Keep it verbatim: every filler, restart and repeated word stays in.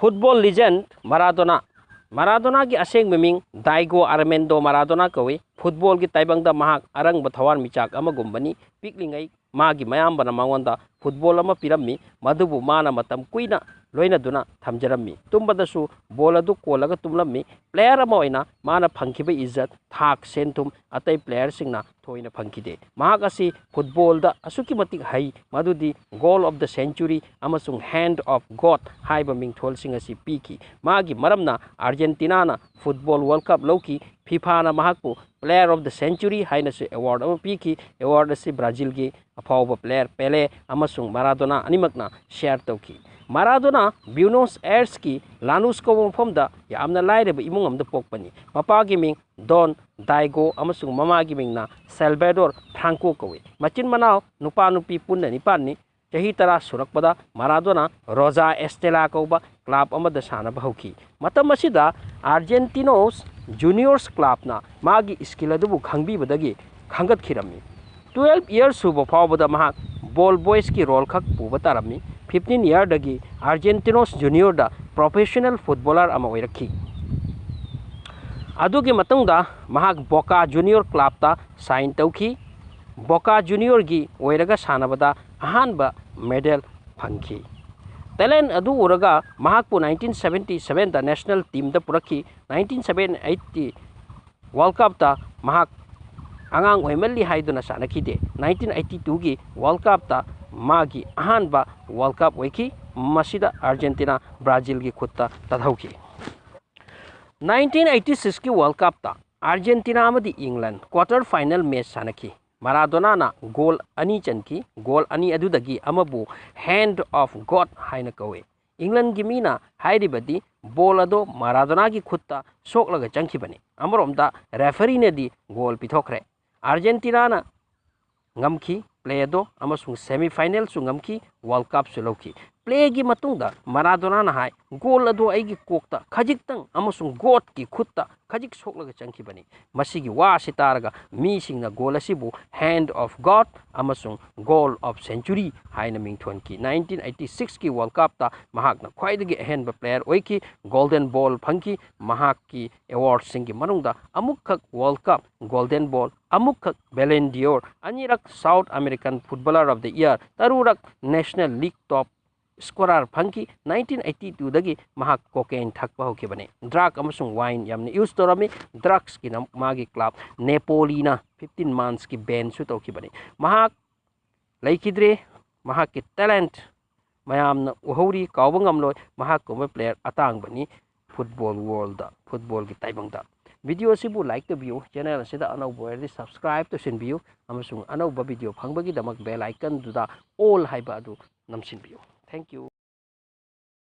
Football legend Maradona. ꯃꯔꯥꯗꯣꯅꯥꯒꯤ ꯑꯁꯦꯡꯕ ꯃꯤꯡ ꯗꯥꯏꯒꯣ ꯑꯥꯔꯃꯦꯟꯗꯣ ꯃꯔꯥꯗꯣꯅꯥ ꯀꯧꯏ꯫ ꯐꯨꯠꯕꯣꯜꯒꯤ ꯇꯥꯏꯕꯪꯗ ꯃꯍꯥꯛ ꯑꯔꯪꯕ ꯊꯋꯥꯟꯃꯤꯆꯥꯛ ꯑꯃꯒꯨꯝꯕꯅꯤ꯫ ꯄꯤꯛꯂꯤꯉꯩ ꯃꯥꯒꯤ ꯃꯌꯥꯝꯕꯅ ꯃꯉꯣꯟꯗ ꯐꯨꯠꯕꯣꯜ ꯑꯃ ꯄꯤꯔꯝꯃꯤ, ꯃꯗꯨꯕꯨ ꯃꯥꯅ ꯃꯇꯝ ꯀꯨꯏꯅ ꯂꯣꯏꯅꯗꯨꯅ ꯊꯝꯖꯔꯝꯃꯤ꯫ ꯇꯨꯝꯕꯗꯁꯨ ꯕꯣꯜ ꯑꯗꯨ ꯀꯣꯜꯂꯒ ꯇꯨꯝꯂꯝꯃꯤ꯫ ꯄ꯭ꯂꯦꯌꯔ ꯑꯃ ꯑꯣꯏꯅ ꯃꯥꯅ ꯐꯪꯈꯤꯕ ꯏꯖꯠ, ꯊꯥꯛ, ꯁꯦꯟꯊꯨꯝ ꯑꯇꯩ ꯄ꯭ꯂꯦꯌꯔꯁꯤꯡꯅ ꯊꯣꯏꯅ ꯐꯪꯈꯤꯗꯦ꯫ ꯃꯍꯥꯛ ꯑꯁꯤ ꯐꯨꯠꯕꯣꯜꯗ ꯑꯁꯨꯛꯀꯤ ꯃꯇꯤꯛ ꯍꯩ, ꯃꯗꯨꯗꯤ Goal of the Century ꯑꯃꯁꯨꯡ Hand of God ꯍꯥꯏꯕ ꯃꯤꯡꯊꯣꯜꯁꯤꯡ ꯑꯁꯤ ꯄꯤꯈꯤ꯫ ꯃꯥꯒꯤ ꯃꯔꯝꯅ ꯑꯥꯔꯖꯦꯟꯇꯤꯅꯥꯅ ꯐꯨꯠꯕꯣꯜ ꯋꯥꯔꯜ ꯀꯞ ꯂꯧꯈꯤ꯫ ꯐꯤꯐꯥꯅ ꯃꯍꯥꯛꯄꯨ Player of the Century ꯍꯥꯏꯅꯁꯨ ꯑꯦꯋꯥꯔꯗ ꯑꯃ ꯄꯤꯈꯤ꯫ ꯑꯦꯋꯥꯔꯗ ꯑꯁꯤ ꯕ꯭ꯔꯥꯖꯤꯜꯒꯤ ꯑꯐꯥꯎꯕ ꯄ꯭ꯂꯦꯌꯔ ꯄꯦꯂꯦ ꯑꯃꯁꯨꯡ ꯃꯔꯥꯗꯣꯅꯥ ꯑꯅꯤꯃꯛꯅ ꯁꯤꯌꯔ ꯇꯧꯈꯤ꯫ ꯃꯔꯥꯗꯣꯅꯥ ꯕ꯭ꯌꯨꯅꯣꯁ ꯑꯦꯔꯁꯀꯤ ꯂꯥꯅꯨꯁ ꯀꯧꯕ ꯃꯐꯝꯗ ꯌꯥꯝꯅ ꯂꯥꯏꯔꯕ ꯏꯃꯨꯡ ꯑꯃꯗ ꯄꯣꯛꯄꯅꯤ꯫ ꯃꯄꯥꯒꯤ ꯃꯤꯡ ꯗꯣꯟ ꯗꯥꯏꯒꯣ ꯑꯃꯁꯨꯡ ꯃꯃꯥꯒꯤ ꯃꯤꯡꯅ ꯁꯦꯜꯕꯦꯗꯣꯔ ꯐ꯭ꯔꯥꯡꯀꯣ ꯀꯧꯏ꯫ ꯃꯆꯤꯟ ꯃꯅꯥꯎ ꯅꯨꯄꯥ ꯅꯨꯄꯤ ꯄꯨꯟꯅ ꯅꯤꯄꯥꯟꯅꯤ꯫ ꯆꯍꯤ ꯇꯔꯥ ꯁꯨꯔꯛꯄꯗ ꯃꯔꯥꯗꯣꯅꯥ ꯔꯣꯖꯥ ꯑꯦꯁꯇꯦꯂꯥ ꯀꯧꯕ ꯀ꯭ꯂꯕ ꯑꯃꯗ ꯁꯥꯟꯅꯕ ꯍꯧꯈꯤ꯫ ꯃꯇꯝ ꯑꯁꯤꯗ ꯑꯥꯔꯖꯦꯟꯇꯤꯅꯣꯁ ꯖꯨꯅꯤꯌꯣꯔꯁ ꯀ꯭ꯂꯕꯅ ꯃꯥꯒꯤ ꯁ꯭ꯀꯤꯜ ꯑꯗꯨꯕꯨ ꯈꯪꯕꯤꯕꯗꯒꯤ ꯈꯪꯒꯠꯈꯤꯔꯝꯃꯤ꯫ ꯇꯨꯌꯦꯜꯐ ꯏꯌꯔꯁ ꯁꯨꯕ ꯐꯥꯎꯕꯗ ꯃꯍꯥꯛ ꯕꯣꯜ ꯕꯣꯏꯁꯀꯤ ꯔꯣꯜ ꯈꯛ ꯄꯨꯕ ꯇꯥꯔꯝꯃꯤ꯫ ꯐꯤꯐꯇꯤꯟ ꯏꯌꯔꯗꯒꯤ ꯑꯥꯔꯖꯦꯟꯇꯤꯅꯣꯁ ꯖꯨꯅꯤꯌꯣꯔꯗ ꯄ꯭ꯔꯣꯐꯦꯁꯅꯦꯜ ꯐꯨꯠꯕꯣꯂꯔ ꯑꯃ ꯑꯣꯏꯔꯛꯈꯤ꯫ ꯑꯗꯨꯒꯤ ꯃꯇꯨꯡꯗ ꯃꯍꯥꯛ ꯕꯣꯀꯥ ꯖꯨꯅꯤꯌꯣꯔ ꯀ꯭ꯂꯕꯇ ꯁꯥꯏꯟ ꯇꯧꯈꯤ꯫ ꯕꯣꯀꯥ ꯖꯨꯅꯤꯌꯣꯔꯒꯤ ꯑꯣꯏꯔꯒ ꯁꯥꯟꯅꯕꯗ ꯑꯍꯥꯟꯕ ꯃꯦꯗꯜ ꯐꯪꯈꯤ꯫ ꯇꯦꯂꯦꯟ ꯑꯗꯨ ꯎꯔꯒ ꯃꯍꯥꯛꯄꯨ ꯅꯥꯏꯟꯇꯤꯟ ꯁꯕꯦꯟꯇꯤ ꯁꯕꯦꯟꯗ ꯅꯦꯁꯅꯦꯜ ꯇꯤꯝꯗ ꯄꯨꯔꯛꯈꯤ꯫ ꯅꯥꯏꯟꯇꯤꯟ ꯁꯕꯦꯟ ꯑꯩꯠꯇꯤ ꯋꯥꯔꯜ ꯀꯞꯇ ꯃꯍꯥꯛ ꯑꯉꯥꯡ ꯑꯣꯏꯃꯜꯂꯤ ꯍꯥꯏꯗꯨꯅ ꯁꯥꯟꯅꯈꯤꯗꯦ꯫ ꯅꯥꯏꯟꯇꯤꯟ ꯑꯩꯠꯇꯤ ꯇꯨꯒꯤ ꯋꯥꯔꯜ ꯀꯞꯇ ꯃꯥꯒꯤ ꯑꯍꯥꯟꯕ ꯋꯥꯔꯜ ꯀꯞ ꯑꯣꯏꯈꯤ꯫ ꯃꯁꯤꯗ ꯑꯥꯔꯖꯦꯟꯇꯤꯅꯥ ꯕ꯭ꯔꯥꯖꯤꯜꯒꯤ ꯈꯨꯠꯇ ꯇꯠꯍꯧꯈꯤ꯫ ꯅꯥꯏꯟꯇꯤꯟ ꯑꯩꯠꯇꯤ ꯁꯤꯛꯁꯀꯤ ꯋꯥꯔꯜ ꯀꯞꯇ ꯑꯥꯔꯖꯦꯟꯇꯤꯅꯥ ꯑꯃꯗꯤ ꯏꯪꯂꯟ ꯀ꯭ꯋꯥꯇꯔ ꯐꯥꯏꯅꯦꯜ ꯃꯦꯆ ꯁꯥꯟꯅꯈꯤ꯫ ꯃꯔꯥꯗꯣꯅꯥꯅ ꯒꯣꯜ ꯑꯅꯤ ꯆꯟꯈꯤ꯫ ꯒꯣꯜ ꯑꯅꯤ ꯑꯗꯨꯗꯒꯤ ꯑꯃꯕꯨ Hand of God ꯍꯥꯏꯅ ꯀꯧꯏ꯫ ꯏꯪꯂꯟꯒꯤ ꯃꯤꯅ ꯍꯥꯏꯔꯤꯕꯗꯤ ꯕꯣꯜ ꯑꯗꯣ ꯃꯔꯥꯗꯣꯅꯥꯒꯤ ꯈꯨꯠꯇ ꯁꯣꯛꯂꯒ ꯆꯪꯈꯤꯕꯅꯤ꯫ ꯑꯃꯔꯣꯝꯗ ꯔꯦꯐꯔꯤꯅꯗꯤ ꯒꯣꯜ ꯄꯤꯊꯣꯛꯈ꯭ꯔꯦ꯫ ꯑꯥꯔꯖꯦꯟꯇꯤꯅꯥꯅ ꯉꯝꯈꯤ꯫ ꯄ꯭ꯂꯦꯗꯣ ꯑꯃꯁꯨꯡ ꯁꯦꯃꯤ ꯐꯥꯏꯅꯦꯜꯁꯨ ꯉꯝꯈꯤ, ꯋꯥꯔꯜ ꯀꯞꯁꯨ ꯂꯧꯈꯤ꯫ ꯄ꯭ꯂꯦꯒꯤ ꯃꯇꯨꯡꯗ ꯃꯔꯥꯗꯣꯅꯥꯅ ꯍꯥꯏ, "ꯒꯣꯜ ꯑꯗꯨ ꯑꯩꯒꯤ ꯀꯣꯛꯇ ꯈꯖꯤꯛꯇꯪ ꯑꯃꯁꯨꯡ ꯒꯣꯗꯀꯤ ꯈꯨꯠꯇ ꯈꯖꯤꯛ ꯁꯣꯛꯂꯒ ꯆꯪꯈꯤꯕꯅꯤ"꯫ ꯃꯁꯤꯒꯤ ꯋꯥ ꯑꯁꯤ ꯇꯥꯔꯒ ꯃꯤꯁꯤꯡꯅ ꯒꯣꯜ ꯑꯁꯤꯕꯨ "Hand of God" ꯑꯃꯁꯨꯡ "Goal of Century" ꯍꯥꯏꯅ ꯃꯤꯡꯊꯣꯟꯈꯤ꯫ ꯅꯥꯏꯟꯇꯤꯟ ꯑꯩꯠꯇꯤ ꯁꯤꯛꯁꯀꯤ ꯋꯥꯔꯜ ꯀꯞꯇ ꯃꯍꯥꯛꯅ ꯈ꯭ꯋꯥꯏꯗꯒꯤ ꯑꯍꯦꯟꯕ ꯄ꯭ꯂꯦꯌꯔ ꯑꯣꯏꯈꯤ, ꯒꯣꯜꯗꯟ ꯕꯣꯜ ꯐꯪꯈꯤ꯫ ꯃꯍꯥꯛꯀꯤ ꯑꯦꯋꯥꯔꯗꯁꯤꯡꯒꯤ ꯃꯅꯨꯡꯗ ꯑꯃꯨꯛꯈꯛ ꯋꯥꯔꯜ ꯀꯞ ꯒꯣꯜꯗꯟ ꯕꯣꯜ, ꯑꯃꯨꯛꯈꯛ ꯕꯦꯂꯟ ꯗꯤꯑꯣꯔ, ꯑꯅꯤꯔꯛ South American Footballer of the Year, ꯇꯔꯨꯛꯔꯛ ꯅꯦꯁꯅꯦꯜ ꯂꯤꯒ ꯇꯣꯞ ꯁ꯭ꯀꯣꯔꯥꯔ ꯐꯪꯈꯤ꯫ ꯅꯥꯏꯟꯇꯤꯟ ꯑꯩꯠꯇꯤ ꯇꯨꯗꯒꯤ ꯃꯍꯥꯛ ꯀꯣꯀꯦꯟ ꯊꯛꯄ ꯍꯧꯈꯤꯕꯅꯤ꯫ ꯗ꯭ꯔꯒ ꯑꯃꯁꯨꯡ ꯋꯥꯏꯟ ꯌꯥꯝꯅ ꯌꯨꯁ ꯇꯧꯔꯝꯃꯤ꯫ ꯗ꯭ꯔꯒꯁꯀꯤꯅ ꯃꯥꯒꯤ ꯀ꯭ꯂꯕ ꯅꯦꯄꯣꯂꯤꯅ ꯐꯤꯐꯇꯤꯟ ꯃꯟꯁꯀꯤ ꯕꯦꯟꯁꯨ ꯇꯧꯈꯤꯕꯅꯤ꯫ ꯃꯍꯥꯛ ꯂꯩꯈꯤꯗ꯭ꯔꯦ꯫ ꯃꯍꯥꯛꯀꯤ ꯇꯦꯂꯦꯟꯠ ꯃꯌꯥꯝꯅ ꯎꯍꯧꯔꯤ, ꯀꯥꯎꯕ ꯉꯝꯂꯣꯏ꯫ ꯃꯍꯥꯛꯀꯨꯝꯕ ꯄ꯭ꯂꯦꯌꯔ ꯑꯇꯥꯡꯕꯅꯤ ꯐꯨꯠꯕꯣꯜ ꯋꯥꯔꯜꯗ, ꯐꯨꯠꯕꯣꯜꯒꯤ ꯇꯥꯏꯕꯪꯗ꯫ ꯚꯤꯗꯤꯑꯣ ꯑꯁꯤꯕꯨ ꯂꯥꯏꯛ ꯇꯧꯕꯤꯌꯨ, ꯆꯦꯅꯦꯜ ꯑꯁꯤꯗ ꯑꯅꯧꯕ ꯑꯣꯏꯔꯗꯤ ꯁꯕꯁꯀ꯭ꯔꯥꯏꯕ ꯇꯧꯁꯤꯟꯕꯤꯌꯨ, ꯑꯃꯁꯨꯡ ꯑꯅꯧꯕ ꯚꯤꯗꯤꯑꯣ ꯐꯪꯕꯒꯤꯗꯃꯛ ꯕꯦꯜ ꯑꯥꯏꯀꯟꯗꯨꯗ ꯑꯣꯜ ꯍꯥꯏꯕ ꯑꯗꯨ ꯅꯝꯁꯤꯟꯕꯤꯌꯨ꯫ Thank you꯫